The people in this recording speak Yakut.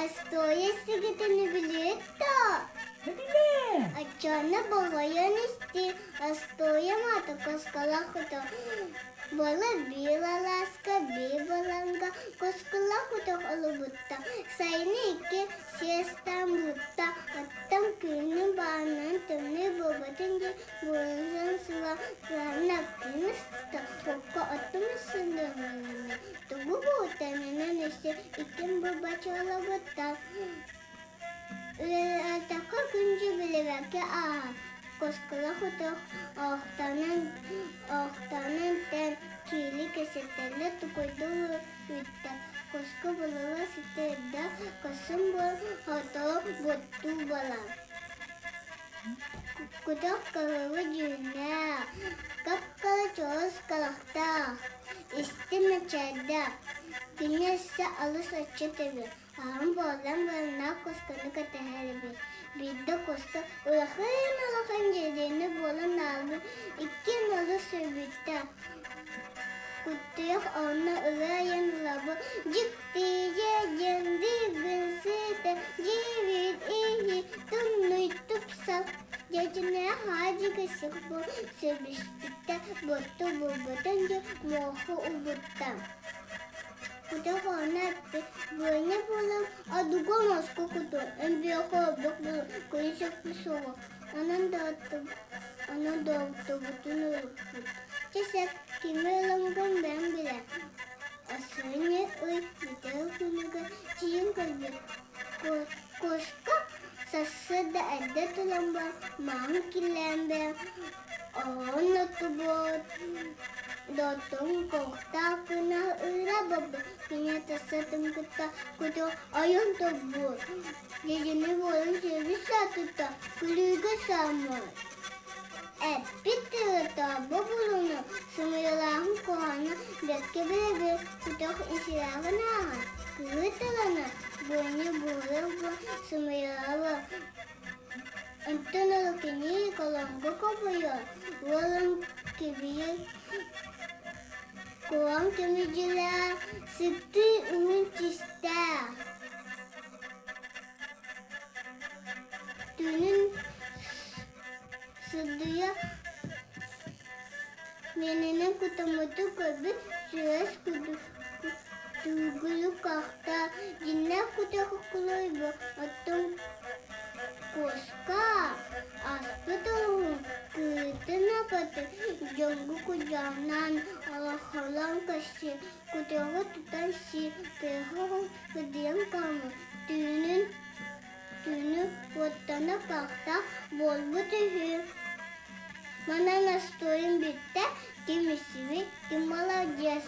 Остуоруйа сигитини билиэт дуо? Билээ. Оччону болҕойон истии, остуоруйа маата куоскалаах куту Буола биир алааска, биир балаҥга куоскалаах кутах олубутта, сайыны икки сиэстаан бутта, оттон күһүнү баанынан тымныы буолбатын диэн буолан сыла кыһанна күн устата окко оттон сындыыланна тугу буутанынан өссө иккин бу бачалабыта Үлэлээтэххэ күн дьүбүлэбэккэ ааһар, куоскалаах утах оохтонон оохтонон тэн киили кэсэтэллэ тукуйдуу ыытта, куоска булула сытыарда, косум буол хотоо буоттуу буолар. Кутах кыһылы дьүһүннээх, кап-хара чоҕус харахтаах, истиҥ мичээрдээх, кини өссө алыс аччык эбит, Аҕам буолан бараннаах куосканы кэтэһэр эбит. Биирдэ куоска улахан-улахан дьиэдэни буолан аалбыт иккиэн олус сүүрбүттэр. Куттуйах онно ыла айан ылабы дьиктигэ диэн дыгын сыта дьиэбит иһи тумнуй тупсар. Дьэдьэннэрэ хаадьыга сих бу сөбүспүттэр, бутту булбутун дьэ муоху убуттар. Кутах-оона эппит, «Быанньа буолан одуга оҥоско кутуо, эмбиэхэ ордук буолуо, күнүс өппүт суоҕа, онон онон доҕоттобутун ылыппыт. Чэ сөп, кими ыларгын бэйэҥ билээр». Ассыынньа ый бүтэр күнүгэр тиийэн кэлбит куоска сарсыарда эрдэ туран баран маҥан киллэрэн бэрэн Оһоҕун оттубут, доттун куохтаах гына ыыра барбыт, кини тахсатын кытта куту ойон турбут, дьэдьэни буолан сүөбүс саатыта күлүүгэ сааммыт. Эппит тыла бу булуну сымыйалааһын куһаҕаны бэркэ билэбит, кутах исирээҕин ааһан, кыһыы тылана, быаны буолар сымыйалаабы Онтон ол кини колоҥго кобуйар, уолун кибийэр, куоҥ көмүдьүлээх, сыттыы уһун чистээх. Түүнүн сырдыйа миэнинэн кутаммыты көрбүт сүрэс курдук Тугулук ахта дьиннээх кутах кулуйбу оттон куоска аспыт олуһун кыытын апаты дьоҥҥо кудьааннаан алахалаан көссүө кутуоҕу тутан сии тыаһа кыдыйан хаалбыт түүнүн түүнү уоттана каахтаах буолбут үһү. Манан остуойум бүттэ, ким истибит, ким маладьыас.